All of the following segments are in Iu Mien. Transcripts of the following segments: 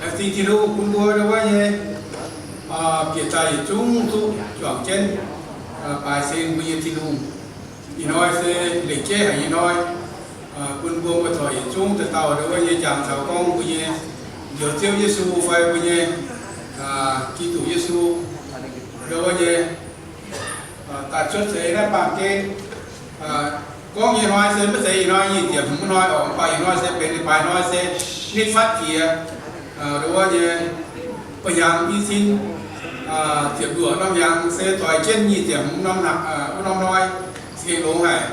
Laengz zingh Tin-Hungh bun mbuo ndau wuov nyei, bieqc daaih yietc zungv duqv juangc jienv baaix seng mbuo nyei Tin-Hungh. Ih hnoi se lengc jeiv haic nyei hnoi, bun mbuo muoz-doic yietc zungv daaih dauh ndau wuov nyei jangx caux gorngv mbuo nyei Njoux Ziouv Yesu fai mbuo nyei Giduc Yesu ndau wuov nyei daaih cuotv seix naaiv baamh gen. Gorngv ih hnoi se maiv zeiz ih hnoi nyic ziepc hmz hnoi oc, mv baac ih hnoi se benx leiz-baaix hnoi se nitv fatv jiex ndau wuov nyei ba'hnyangx i cin ziepc luoqc norm hnyangx se doix jienv nyic ziepc hmz norm, wuov norm hnoi, za'gengh longx haic.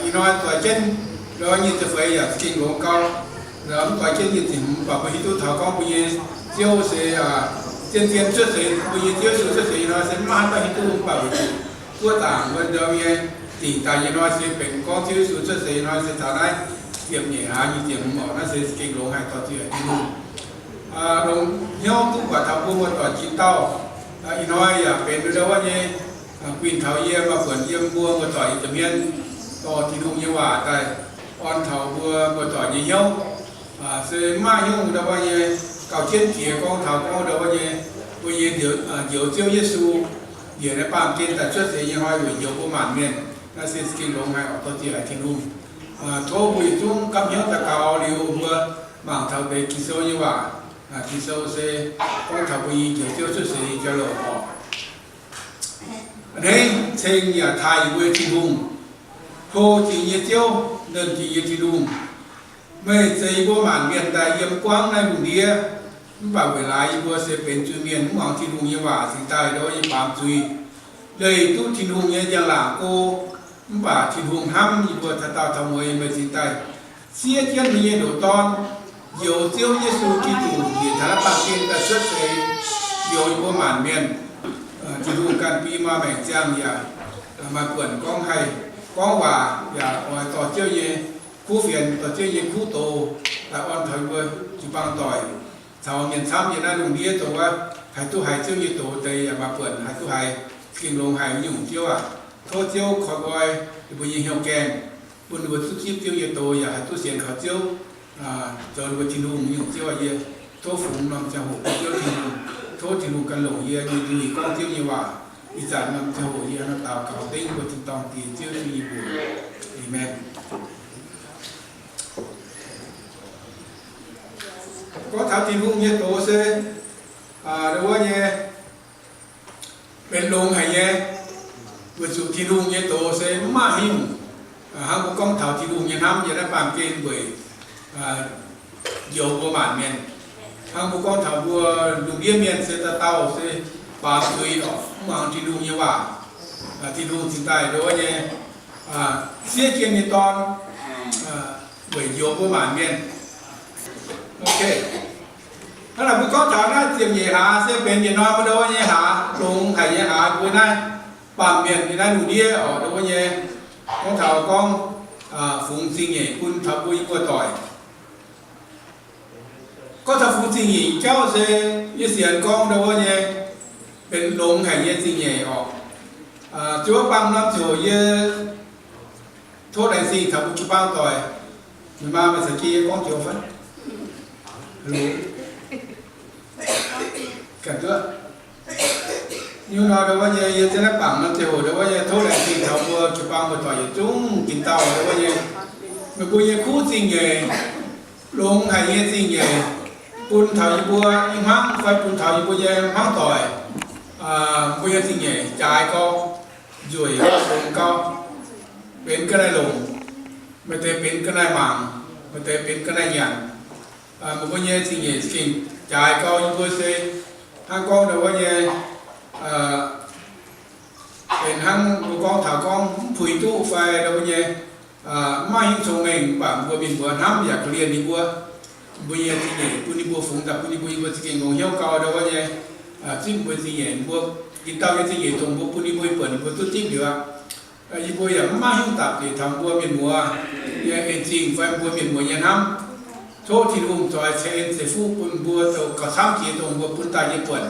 Ih hnoi doix jienv ndau wuov nyic ziepc feix yaac za'gengh longx gau. Mv doix jienv nyic ziepc hmz, mv baac mbuo hiuv duqv taux gorngv mbuo nyei Ziouv se zien-zien cuotv seix, mbuo nyei Ziouv Yesu cuotv seix ih hnoi se maiv maaih haaix dauh hiuv duqv, mv baac weic zuqc buov zaangc wuov ndau nyei dingc daaih nyei hnoi se benx gorngv Ziouv Yesu cuotv seix ih hnoi se taux naaiv ziepc nyeic hlaax nyic ziepc hmz oc. Naaiv se za'gengh longx haic, dorh ziec Tin-Hungh longx hnyouv duqv buatc taux mbuo muoz-doic jiex dauh. Ih hnoi yaac benx ndau wuov nyei guinh taux yie maaih buonc yiem mbuo muoz-doic nyei jiex hmien, dorh Tin-Hungh nyei waac daaih orn taux mbuo muoz-doic nyei hnyouv. Se maiv maaih hnyouv ndau wuov nyei gauh jienv jiex gorngv taux gorngv ndau wuov nyei mbuo nyei Njoux Ziouv Yesu njiec naaiv baamh gen daaih cuotv seix nyei hnoi weic njoux mbuo maanc mienh. Naaiv se za'gengh longx haic oc, dorh ziec haic Tin-Hungh. Tov mbuo yietc zungv gapv hnyouv daux gaux liuz mbuo mangc taux deix Ging-Sou nyei waac. Ging-Sou se gorngv taux mbuo nyei Njoux Ziouv cuotv seix nyei jauv-louc oc. A'hneiv ceng yaac taaih yie mbuo nyei Tin-Hungh, hlo jiex nyei Ziouv, nernh jiex nyei Tin-Hungh. Meih zeix yie mbuo maanc mienh daaih yiem buangv naaiv lungh ndiev, mv baac weic laaix yie mbuo se benx zuiz-mienh mv muangx Tin-Hungh nyei waac cingx daaih ndau wuov nyei baamz zuiz, leih duqv Tin-Hungh nyei njang-laangc go. Mv baac Tin-Hungh hnamv yie mbuo taux daauh taux mueiz, meih cingx daaih siev jienv meih nyei ndoqc Dorn, njoux Ziouv Yesu Giduc njiec taux naaiv baamh gen daaih cuotv seix njoux yie mbuo maanc mienh. Tin-Hungh ganh bun yie maaih maengc ziangh yaac maaih buonc gorngv haih gorngv waac, yaac oix dorh Ziouv nyei kuv fienx, dorh Ziouv nyei kuv doz daaih orn taux yie mbuo jiu-baang doic caux mienh camv yiem naaiv lungh ndiev dongh wuov haih duqv haiz Ziouv nyei doz deix yaac maaih buonc haih duqv haiz. Gengh longx haic nyungc Ziouv aac. Tov Ziouv koi nqoi ninh mbuo nyei hnyouv gaengh, bun ninh mbuo duqv zipv Ziouv nyei doz yaac haih duqv sienx kaux Ziouv, zoux ninh mbuo Tin-Hungh nyungc Ziouv aac. Yie tov fungx norm ziangh hoc bun Ziouv Tin-Hungh. Tov Tin-Hungh gan longc yie nyei nduih gorngv Ziouv nyei waac. Ih zanc norm ziangh hoc yie hnangv naaiv daux gaux dengv mbuo tin-dorngh diex Ziouv Yesu nyei mbuox. Aamen. Gorngv taux Tin-Hungh nyei doz se, wuov nyei, benx longx haic nyei, weic zuqc Tin-Hungh nyei doz se mv maaih haaix nyungc hnangv mbuo gorngv taux Tin-Hungh nyei hnamv yiem naaiv baamh gen weic njoux mbuo maanc mienh. Hnangv mbuo gorngv taux mbuo lungh ndiev mienh se dauh dauh se baamz zuiz oc, mv muangx Tin-Hungh nyei waac. Tin-Hungh cingx daaih ndau wuov nyei sieqv jien nyei dorn, weic njoux mbuo maanc mienh. Hnangv naaic mbuo gorngv taux naaiv ziepc nyeic hlaax se benx yietc norm mbuo ndo wuov nyei hlaax, longx haic nyei hlaax mbuo naaiv, baamh mienh nyei naaiv lungh ndiev oc ndo wuov nyei, gorngv taux gorngv fungx zingh nyeic bun taux mbuo nyei muoz-doic. Gorngv taux fungx zingh nyeic jauv se yie sienx gorngv ndo wuov nyei, benx longx haic nyei zingh nyeic oc. Ziouc bangc norm ziouc yie tov laengz zingh taux mbuo jiu-baang doic. Meih maa meih caux jienv yie gorngv joux fai? Ganh duqv. Nyungc nor ndo wuov nyei yie za'naaiv bangc norm ziouc ndo wuov nyei tov laengz zingh taux mbuo jiu-baang muoz-doic yietc zungv tin dauh ndo wuov nyei, meih mbuo nyei kuv zingh nyeic, longx haic nyei zingh nyeic, bun taux yie mbuo nyei hmuangv fai bun taux yie mbuo nyei hmuangv doic, mbuo nyei zingh nyeic jaaix gau, nzueic gau, longx gau, benx ga'naaiv longc, maaih deix benx ga'naaiv mangc, maaih deix benx ga'naaiv nyanc. Meih mbuo nyei zingh nyeic za'gengh jaaix gau yie mbuo se hnangv gorngv ndo wuov nyei, benx hnangv mbuo gorngv taux gorngv mv puix duqv fai ndo wuov nyei, mv maaih hingv cong-mengh, mv baac mbuo mienh mbuo hnamv yaac korv-lienh ninh mbuo. Mbuo nyei zingh nyeic bun ninh mbuo fungx daaih bun ninh mbuo, yie mbuo za'gengh longx hnyouv gau ndo wuov nyei, zipv mbuo zingh nyeic, mbuo tin dauh nyei zingh nyeic dongh mbuo bun ninh mbuo nyei buonc ninh mbuo duqv zipv liuz aqv. Yie mbuo yaac mv maaih hingv dapc deix taux mbuo mienh muoz nyei en zingh fai mbuo mienh muoz nyei hnamv. Tov Tin-Hungh zoix ceix en ceix fuqv bun mbuo zoux gauh camv jiex dongh mbuo bun daaih nyei buonc.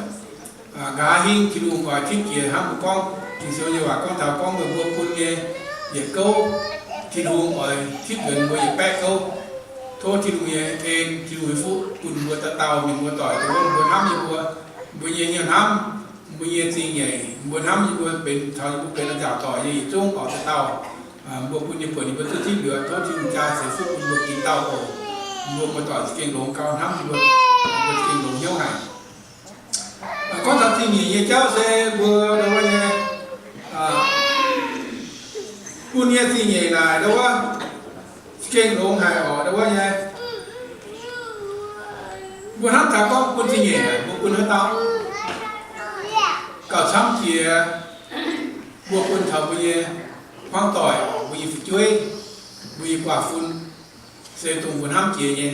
Nqa'haav hingv Tin-Hungh oix tipv jiex hnangv mbuo gorngv Ging-Sou nyei waac gorngv taux gorngv meih mbuo bun nyei yietc gouv, Tin-Hungh oix tipv nzuonx mbuo yietc baeqv gouv. Tov Tin-Hungh nyei en, Tin-Hungh nyei fuqv bun mbuo dauh dauh mienh muoz-doic, dongh wuov mbuo hnamv yie mbuo, mbuo nyei hnyouv hnamv, mbuo nyei zingh nyeic, mbuo hnamv yie mbuo benx taux yie mbuo benx a'nziaauc doic nyei yietc zungv oix dauh dauh, mbuo bun nyei buonc ninh mbuo duqv zipv liuz, tov Tin-Hungh jaa ceix fuqv bun mbuo tin dauh oc. Mbuo muoz-doic za'gengh longx gau hnamv yie mbuo, mbuo za'gengh longx hnyouv haic. Gorngv taux zingh nyeic nyei jauv se mbuo ndo wuov nyei, bun nyei zingh nyeic naaic ndo wuov, za'gengh longx haic oc ndo wuov nyei. Mbuo hnamv taux gorngv bun zingh nyeic naaic mbuo bun haaix dauh? Gauh camv jiex mbuo bun taux mbuo nyei hmuangv doic, mbuo nyei fu'jueiv, mbuo nyei guaax fun, se dongh mbuo hnamv jiex nyei.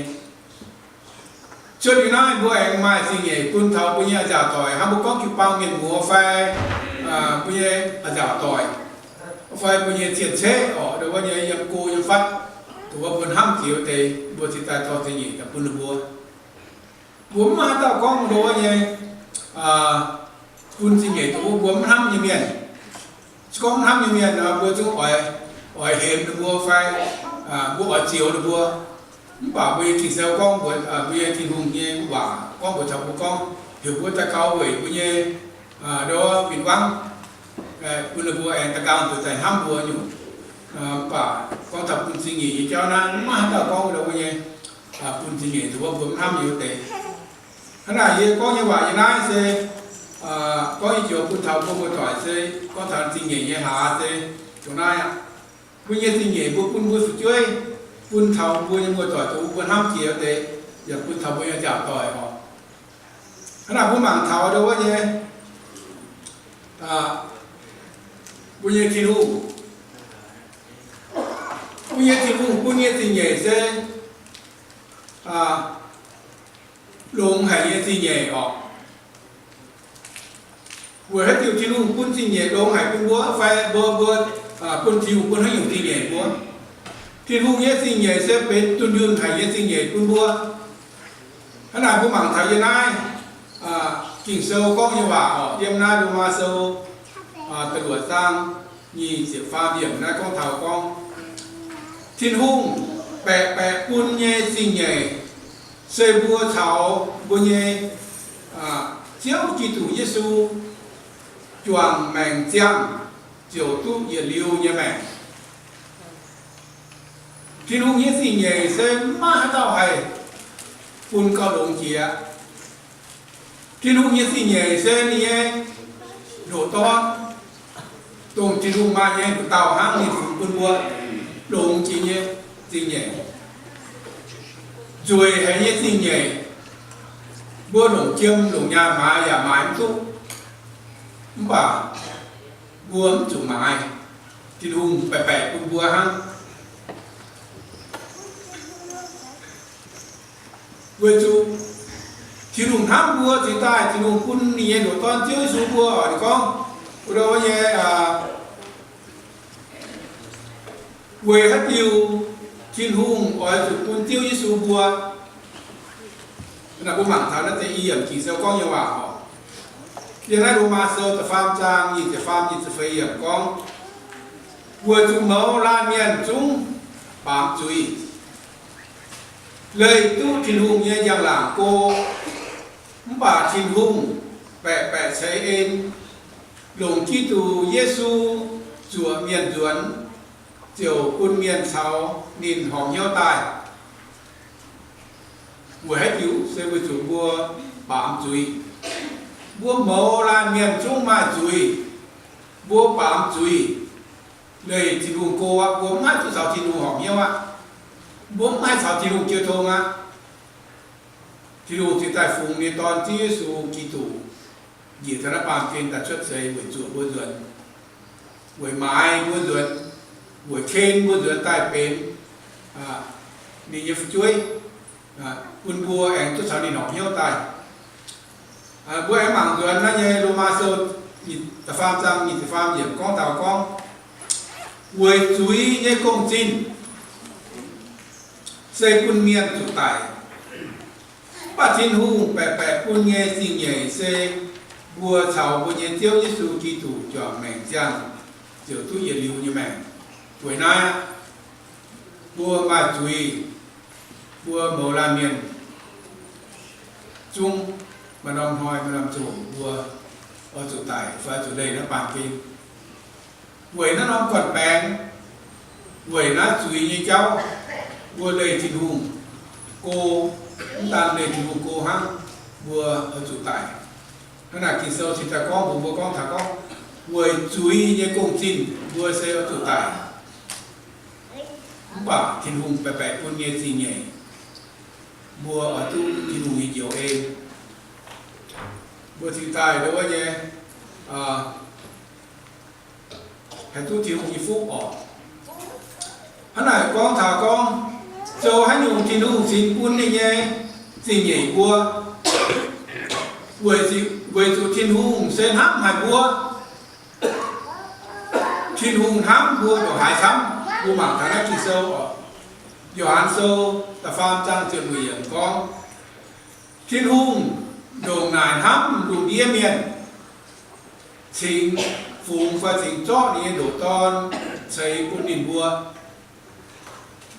Cuotv liuz naaiv mbuo aengx maaih zingh nyeic bun taux mbuo nyei a'nziaauc doic, hnangv mbuo gorngv jiu-baang mienh muoz fai mbuo nyei a'nziaauc doic, fai mbuo nyei zien ceqv oc, ndo wuov nyei yiem go yiem fatv, dongh wuov mbuo hnamv jiex wuov deix, mbuo cingx daaih dorh zingh nyeic daaih bun ninh mbuo. Mbuo mv maaih haaix dauh gorngv ndo wuov nyei bun zingh nyeic dongh wuov mbuo mv hnamv nyei mienh. Se gorngv mv hnamv nyei mienh nor, mbuo zungv oix, oix hemx ninh mbuo fai mbuo oix zioux ninh mbuo. Mv baac mbuo nyei Ging-Sou gorngv mbuox, mbuo nyei Tin-Hungh nyei waac gorngv mbuox taux mbuo gorngv, heuc mbuo daux gaux weic mbuo nyei ndo wuov win-wangv, bun ninh mbuo aengx daux gaux zuqc daaih hnamv mbuo nyungc. Mv baac gorngv taux bun zingh nyeic nyei jauv naaiv, mv maaih haaix dauh gorngv ndo wuov nyei bun zingh nyeic dongh wuov mbuo mv hnamv nyei wuov deix. Hnangv naaic yie gorngv nyei waac yie naaiv se gorngv nyei joux bun taux mbuo muoz-doic se gorngv taux zingh nyeic nyei hlaax se dongh naaiv aqv. Mbuo nyei zingh nyeic mbuo bun mbuo fu'jueiv, bun taux mbuo nyei muoz-doic dongh mbuo hnamv jiex wuov deix, yaac bun taux mbuo nyei nziaauc doic oc. Hnangv naaic mbuo mangc taux ndo wuov nyei, mbuo nyei Tin-Hungh, mbuo nyei Tin-Hungh bun nyei zingh nyeic se longx haic nyei zingh nyeic oc. Weic haaix diuc Tin-Hungh bun zingh nyeic longx haic bun mbuo fai mbuo, mbuo bun Tin-Hungh bun haaix nyungc zingh nyeic mbuo? Tin-Hungh nyei zingh nyeic se benx dunh yunh haic nyei zingh nyeic bun mbuo. Hnangv naaic mbuo mangc taux yie naaiv Ging-Sou gorngv nyei waac oc, yiem naaiv Lomaa Sou da'luoqc zaang nyic ziepc faam yiemc naaiv gorngv taux gorngv, Tin-Hungh baeqc baeqc bun nyei zingh nyeic se mbuo caux mbuo nyei Ziouv Giduc Yesu juangc maengc ziangh ziouc duqv yietc liuz nyei maengc. Tin-Hungh nyei zingh nyeic se maiv haaix dauh haih bun gauh longx jiex. Tin-Hungh nyei zingh nyeic se ninh nyei ndoqc dorn, dongh Tin-Hungh maaih nyei nduqc dauh hnangv, ninh fungx bun mbuo longx jiex nyei zingh nyeic. Nzueic haic nyei zingh nyeic, mbuo longc jiem longc nyaanh maaiz yaac maaiz mv duqv. Mv baac mbuo mv zuqc maaiz. Tin-Hungh baeqc baeqc bun mbuo hnangv. Weic zuqc Tin-Hungh hnamv mbuo cingx daaih Tin-Hungh bun ninh nyei ndoqc Dorn Ziouv Yesu mbuo. Ninh gorngv, wuov nyei, weic haaix diuc Tin-Hungh oix zuqc bun Ziouv Yesu mbuo? Naaiv mbuo mangc taux naaiv deix i yiemc Ging-Sou gorngv nyei waac oc. Yiem naaiv Lomaa Sou da'faam zaang nyic ziepc faam nyic ziepc feix yiemc gorngv, weic zuqc mouz laanh mienh zungv baamz zuiz, leih duqv Tin-Hungh nyei njang-laangc go. Mv baac Tin-Hungh baeqc baeqc ceix en, longc Giduc Yesu zuoqc mienh nzuonx, ziouc bun mienh caux ninh horpc hnyouv daaih. Weic haaix diuc? Se weic zuqc mbuo baamz zuiz. Mbuo mouz laanh mienh zungv maaih zuiz. Mbuo baamz zuiz, leih Tin-Hungh go aqv. Mbuo mv haih duqv caux Tin-Hungh horpc hnyouv aqv. Mbuo mv haih caux Tin-Hungh jiu tong aqv. Tin-Hungh cingx daaih fungx ninh nyei Dorn, Ziouv Yesu Giduc, njiec taux naaiv baamh gen daaih cuotv seix weic zuoqc mbuo nzuonx, weic maaiz mbuo nzuonx, weic ken mbuo nzuonx daaih benx ninh nyei fu'jueiv, bun mbuo aengx duqv caux ninh horpc hnyouv daaih. Mbuo aengx mangc nzuonx naaiv nyei Lomaa Sou da'faam zaang nyic ziepc faam yiemc gorngv taux gorngv, weic zuiz nyei gong-zinh se bun mienh zuqc daic. Mv baac Tin-Hungh baeqc baeqc bun nyei zingh nyeic se, mbuo caux mbuo nyei Ziouv Yesu Giduc juangc maengc ziangh ziouc duqv yietc liuz nyei maengc. Weic naaiv aqv, mbuo maaih zuiz, mbuo mouz laanh mienh zungv maaih norm hnoi maaih norm ziangh hoc mbuo oix zuqc daic fai zuqc leih naaiv baamh gen. Weic naaiv norm gorn-baengx, weic naaiv zuiz nyei jauv, mbuo leih Tin-Hungh go. Mv daan leih Tin-Hungh go hnangv, mbuo oix zuqc daic. Hnangv naaic Ging-Sou cingx daaih gorngv mbuox mbuo gorngv taux gorngv, weic zuiz nyei gong-zinh mbuo se oix zuqc daic. Mv baac Tin-Hungh baeqc baeqc bun nyei zingh nyeic, mbuo oix duqv Tin-Hungh nyei njoux en. Mbuo cingx daaih ndo wuov nyei, haih duqv Tin-Hungh nyei fuqv orqc. Hnangv naaic gorngv taux gorngv, zoux haaix nyungc Tin-Hungh cingx bun ninh nyei zingh nyeic mbuo? Weic, weic zuqc Tin-Hungh se hnamv haic mbuo. Tin-Hungh hnamv mbuo ndongc haaix camv? Mbuo mangc taux naaiv Ging-Sou oc. Yo^han Sou da'faam zaang ziepc luoqc yiemc gorngv, Tin-Hungh ndongc naaic hnamv lungh ndiev mienh, cingx fungx fai cingx zorqv ninh nyei ndoqc Dorn ceix bun ninh mbuo.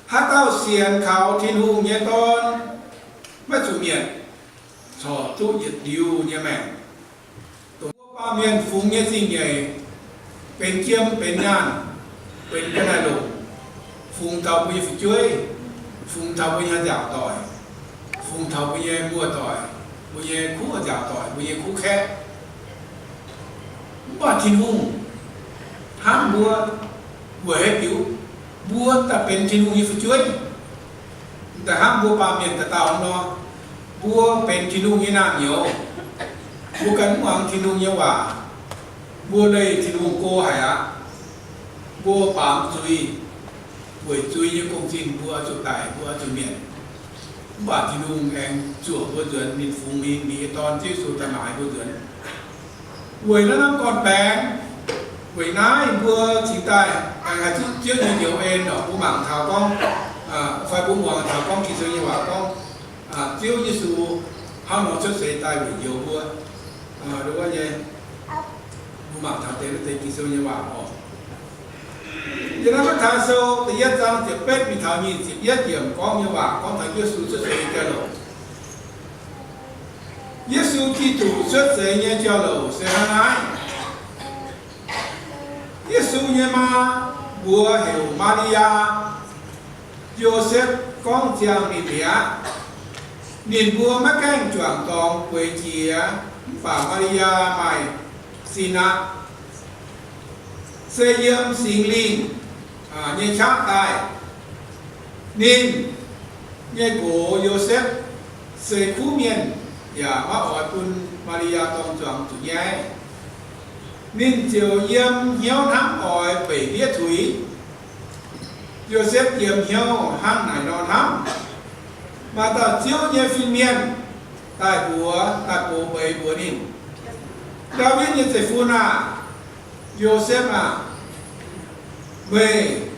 Haaix dauh sienx kaux Tin-Hungh nyei Dorn maiv zuqc mietc, corc duqv yietc liuz nyei maengc. Dongh mbuo baamh mienh fungx nyei zingh nyeic, benx jiem benx nyaanh, benx ga'naaiv-longc, fungx taux mbuo nyei fu'jueiv, fungx taux mbuo nyei nzaaux doic, fungx taux mbuo nyei muoz-doic, mbuo nyei kuv nzaaux doic, mbuo nyei kuv kaeqv. Mv baac Tin-Hungh hnamv mbuo weic haaix diuc? Mbuo daaih benx Tin-Hungh nyei fu'jueiv. Daaih hnamv mbuo baamh mienh dauh dauh nor, mbuo benx Tin-Hungh nyei naamh nyouz. Mbuo ganh mv muangx Tin-Hungh nyei waac, mbuo leih Tin-Hungh go haic aqv. Mbuo baamz zuiz, weic zuiz nyei gong-zinh mbuo oix zuqc daic, mbuo oix zuqc mietc. Mv baac Tin-Hungh aengx zuoqc mbuo nzuonx, ninh fungx ninh nyei Dorn Ziouv Yesu daaih maaiz mbuo nzuonx. Weic naaiv norm gorn-baengx, weic naaiv mbuo cingx daaih aengx haih zuqc Ziouv nyei njoux en oc. Mbuo mangc taux gorngv, fai mbuo muangx taux gorngv Ging-Sou nyei waac gorngv, Ziouv Yesu hnangv nor cuotv seix daaih weic njoux mbuo. Ndo wuov nyei, mbuo mangc taux deix naaiv deix Ging-Sou nyei waac oc. Yiem naaiv Matv^taai Sou da'yietv zaang ziepc betv mingh taux nyic ziepc yietv yiemc gorngv nyei waac gorngv taux Yesu cuotv seix nyei jauv-louc. Yesu Giduc cuotv seix nyei jauv-louc se hnangv naaiv. Yesu nyei maa mbuox heuc Maa^li^yaa. Yosepv gorngv ziangh ninh mi'aqv. Ninh mbuo maiv gaengh juangc dorngx bueix jiex, mv baac Maa^li^yaa maaih sin aqv, se yiem Singx Lingh nyei qaqv daaih. Ninh nyei nqox Yosepv se kuv mienh yaac maiv oix bun Maa^li^yaa dorng zuangx zuqc nyaiv. Ninh ziouc yiem hnyouv hnamv oix beic ndiev tuix. Yosepv yiem hnyouv hnangv naaic nor hnamv, maaih dauh Ziouv nyei fin-mienh daaih mbuox, daaih gox mbeix mbuox ninh, Ndaawitv nyei zeiv-fun aah! Yosepv aah! Meih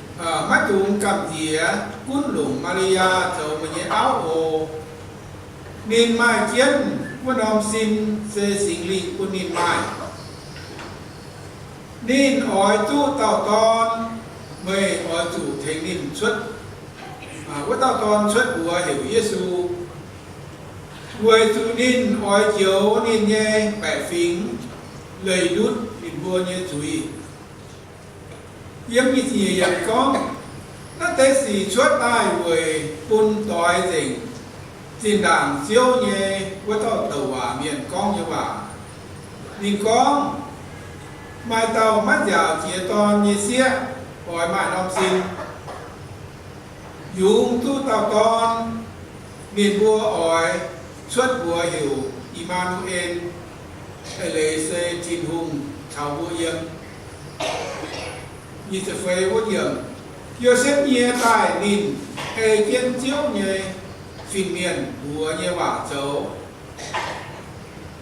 maiv dungx gamh nziex gunv longc Maa^li^yaa zoux meih nyei auv oc. Ninh maaih jienv wuov norm sin, se Singx Lingh bun ninh maaih. Ninh oix duqv dauh dorn. Meih oix zuqc tengx ninh cuotv, wuov dauh dorn cuotv mbuox heuc Yesu, weic zuqc ninh oix njoux ninh nyei baeqc fingx leih ndutv ninh mbuo nyei zuiz. Yiem nyic ziepc nyeic yiemc gorngv, naaiv deix sic cuotv daaih weic bun doix nzengc zinh ndaangc Ziouv nyei wuov dauh douc waac mienh gorngv nyei waac. Ninh gorngv, Maaih dauh maiv nziaauc jiex dorn nyei sieqv oix maaih norm sin, yungz duqv dauh dorn. Ninh mbuo oix cuotv mbuox heuc I^maa^nu^en, eix leiz se Tin-Hungh caux mbuo yiem. Nyic ziepc feix wuov yiemc, Yosepv nyie daaih ninh ei jienv Ziouv nyei fin-mienh mbuox nyei waac zoux,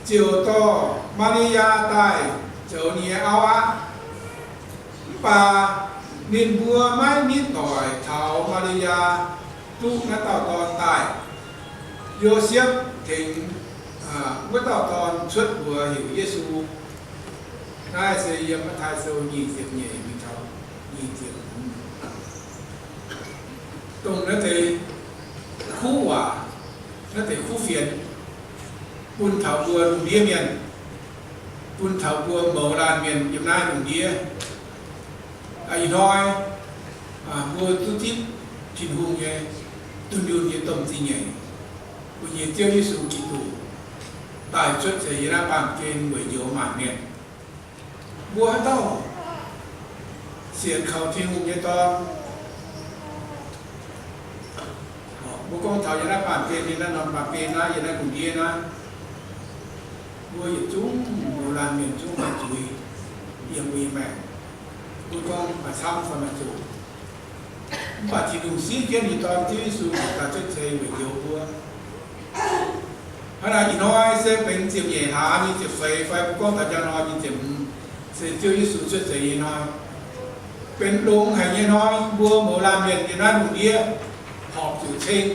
ziouc dorh Maa^li^yaa daaih zoux ninh nyei auv aqv. Mv baac ninh mbuo maiv nitv doic taux Maa^li^yaa duqv naaiv dauh dorn daaih. Yosepv tengx wuov dauh dorn cuotv mbuox heuc Yesu. Naaiv se yiem Matv^tai Sou nyic ziepc nyeic mingh taux nyic ziepc dongh naaiv deix kuv waac, naaiv deix kuv fienx, bun taux mbuo lungh ndiev mienh, bun taux mbuo mouz laanh mienh yiem naaiv lungh ndiev. Ih hnoi mbuo duqv zipv Tin-Hungh nyei dunh yunh nyei domh zingh nyeic, mbuo nyei Ziouv Yesu Giduc, daaih cuotv seix yiem naaiv baamh gen weic njoux maanc mienh. Mbuo haaix dauh sienx kaux Tin-Hungh nyei Dorn? Mbuo gorngv taux yiem naaiv baamh gen, yiem naaiv norm baamh gen naaiv, yiem naaiv lungh ndiev naaiv, mbuo yietc zungv mouz laanh mienh zungv maaih zuiz yiem mbuo nyei maengc. Mbuo gorngv maaih camv fai maaih zoqc. Mv baac Tin-Hungh siev jienv ninh Dorn Ziouv Yesu daaih cuotv seix weic njoux mbuo. Hnangv naaic ih hnoi se benx ziepc nyeic hlaax nyei ziepc feix fai mbuo gorngv taux njang hnoi nyei ziepc hmz, se Ziouv Yesu cuotv seix nyei hnoi. Benx longx haic nyei hnoi, mbuo mouz laanh mienh yiem naaiv lungh ndiev horpc zuqc ceng,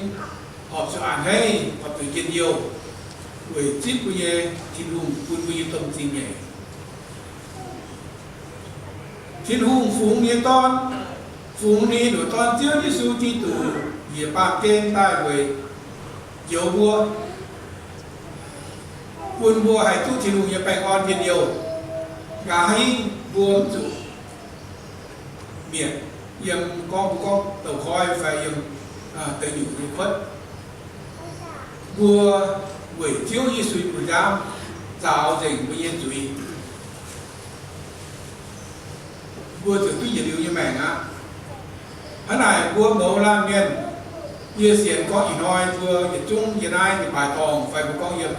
horpc zuqc a'hneiv, horpc zuqc njien-youh, weic zipv mbuo nyei Tin-Hungh bun mbuo nyei domh zingh nyeic. Tin-Hungh fungx nyei Dorn, fungx ninh ndoqc Dorn Ziouv Yesu Giduc njiec baamh gen daaih weic njoux mbuo, bun mbuo haih duqv Tin-Hungh nyei baengh orn njien-youh. Nqa'haav hingv mbuo mv zuqc mietc yiem gorngv, mbuo gorngv douz-koiv fai yiem deic nyuoqc nyei kuotv. Mbuo weic Ziouv Yesu nyei bu nziaamv zaaux nzengc mbuo nyei zuiz. Mbuo ziouc duqv yietc liuz nyei maengc aqv. Hnangv naaic mbuo mouz laanh mienh, yie sienx gorngv ih hnoi mbuo yietc zungv yiem naaiv nyei-baaix dorngh fai mbuo gorngv yiem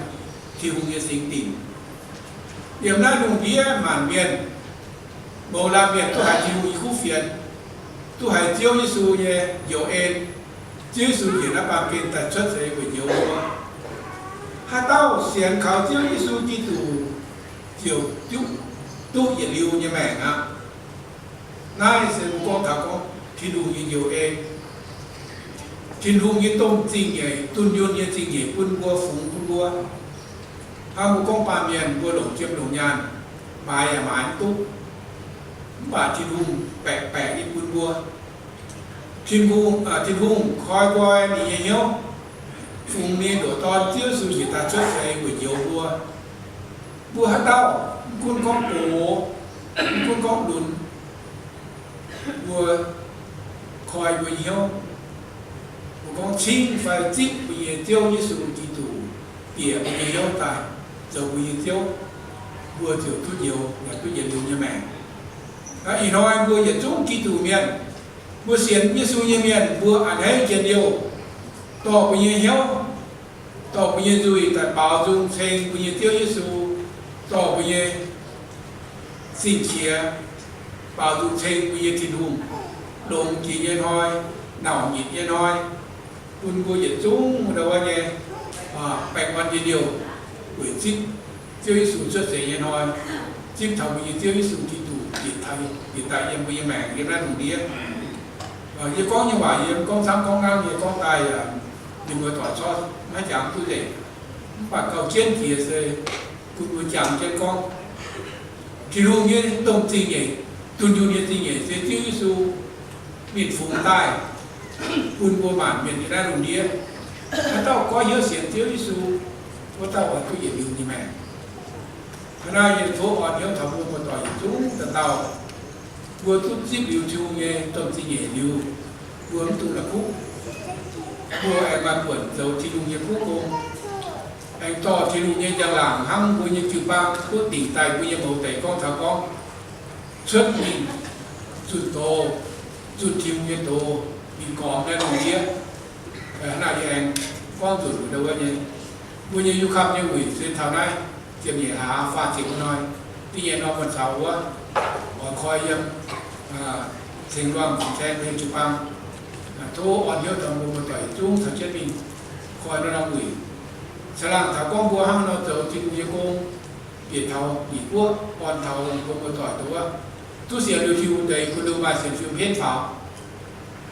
Tin-Hungh nyei singx dinc, yiem naaiv lungh ndiev maanc mienh, mouz laanh mienh duqv haiz Tin-Hungh nyei kuv fienx, duqv haiz Ziouv Yesu nyei njoux en. Ziouv Yesu njiec naaiv baamh gen daaih cuotv seix weic njoux mbuo. Haaix dauh sienx kaux Ziouv Yesu Giduc ziouc duqv yietc liuz nyei maengc aqv. Naaiv se mbuo gorngv taux gorngv Tin-Hungh nyei njoux en, Tin-Hungh nyei domh zingh nyeic, dunh yunh nyei zingh nyeic bun mbuo, fungx bun mbuo. Hnangv mbuo gorngv baamh mienh mbuo longc jiem longc nyaanh, maaiz yaac maaiz mv duqv. Mv baac Tin-Hungh baeqc baeqc nyei bun mbuo. Tin-Hungh, Tin-Hungh koi nqoi ninh nyei hnyouv, fungx ninh ndoqc Dorn Ziouv Yesu njiec daaih cuotv seix weic njoux mbuo. Mbuo haaix dauh, mv gunv gorngv gox, mv gunv gorngv lunx, mbuo koi mbuo nyei hnyouv, mbuo gorngv cingv fai zipv mbuo nyei Ziouv Yesu Giduc bieqc mbuo nyei hnyouv daaih zoux mbuo nyei Ziouv, mbuo ziouc duqv njoux, yaac duqv yietc liuz nyei maengc. Ih hnoi mbuo yietc zungv Giduc mienh, mbuo sienx Yesu nyei mienh, mbuo a'hneiv njien-youh, dorh mbuo nyei hnyouv, dorh mbuo nyei nzuih daaih baaux nzung ceng mbuo nyei Ziouv Yesu, dorh mbuo nyei sing-qiex, baaux nzung ceng mbuo nyei Tin-Hungh, longx jiex nyei hnoi, nauc nyitc nyei hnoi, bun mbuo yietc zungv wuov nyei baengh orn njien-youh, weic zipv Ziouv Yesu cuotv seix nyei hnoi, zipv taux mbuo nyei Ziouv Yesu Giduc bieqc daaih yiem mbuo nyei maengc yiem naaiv lungh ndiev. Yie gorngv nyei waac yie gorngv camv gorngv nangv nyei gorngv daaih yaac, ninh mbuo doic corc maiv jangx duqv nzengc. Mv baac gauh jienv jiex se bun mbuo jangx jienv gorngv, Tin-Hungh nyei domh zingh nyeic, dunh yunh nyei zingh nyeic se Ziouv Yesu mingh fungx daaih bun mbuo maanc mienh yiem naaiv lungh ndiev. Haaix dauh goiv hnyouv sienx Ziouv Yesu, wuov dauh oix duqv yietc liuz nyei maengc. Hnangv naaiv yie tov orn hnyouv taux mbuo muoz-doic yietc zungv dauh dauh, mbuo duqv zipv liuz Tin-Hungh nyei domh zingh nyeic liuz, mbuo mv dungx la'kuqv. Mbuo aengx maaih buonc zoux Tin-Hungh nyei kuv gong, aengx dorh Tin-Hungh nyei njang-laangc hnangv mbuo nyei jiu-baang duqv dingc daaih mbuo nyei mouz deix gorngv taux gorngv cuotv mingh zunh doz, zunh Tin-Hungh nyei doz mingh gormx naaiv lungh ndiev. Hnangv naaic yie aengx gorngv nzunc wuov nyei, mbuo nyei youth camp nyei wuic se taux naaiv ziepc nyeic hlaax faah ziepc hnoi, da'nyeic norm wuonh caux wuov, oix koi yiem Ceng Luang Fin Saeng nyei jiu-baang. Tov orn hnyouv taux mbuo muoz-doic yietc zungv caux jienv mingh koi naaiv norm wuic. Caangh laangh taux gorngv mbuo hnangv nor zoux Tin-Hungh nyei gong, bieqc taux Meiv Guoqv, orn taux mbuo muoz-doic dongh wuov, duqv sienx liuz Tin-Hungh deix bun ninh maaih sienx fim henv faaux.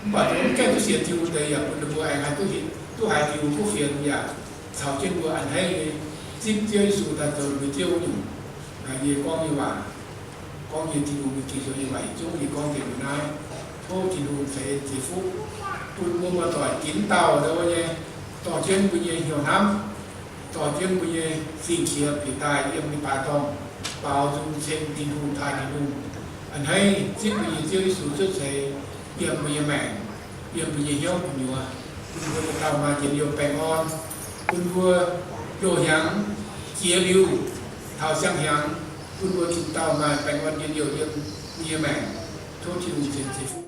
Mv baac mv gaengh duqv sienx Tin-Hungh deix yaac bun ninh mbuo aengx haih duqv, duqv haiz Tin-Hungh kuv fienx yaac caux jienv mbuo a'hneiv nyei zipv Ziouv Yesu daaih zoux mbuo nyei Ziouv nyungc. Yie gorngv nyei waac, gorngv nyei Tin-Hungh nyei ging-sou nyei waac yietc zungv yie gorngv nzengc mbuo naaiv. Tov Tin-Hungh ceix en ceix fuqv bun mbuo muoz-doic ginv dauh ndau nyei, dorh jienv mbuo nyei hnyouv hnamv, dorh jienv mbuo nyei sing-qiex bieqc daaih yiem ninh baix dorngh, baaux nzung ceng Tin-Hungh, taaih Tin-Hungh, a'hneiv zipv mbuo nyei Ziouv Yesu cuotv seix yiem mbuo nyei maengc, yiem mbuo nyei hnyouv gu'nyuoz, bun mbuo dauh dauh maaih njien-youh baengh orn, bun mbuo loz-hnyangx jiex liuz taux siang-hnyangx, bun mbuo dauh dauh maaih baengh orn njien-youh yiem mbuo nyei maengc. Tov Tin-Hungh ceix en ceix fuqv.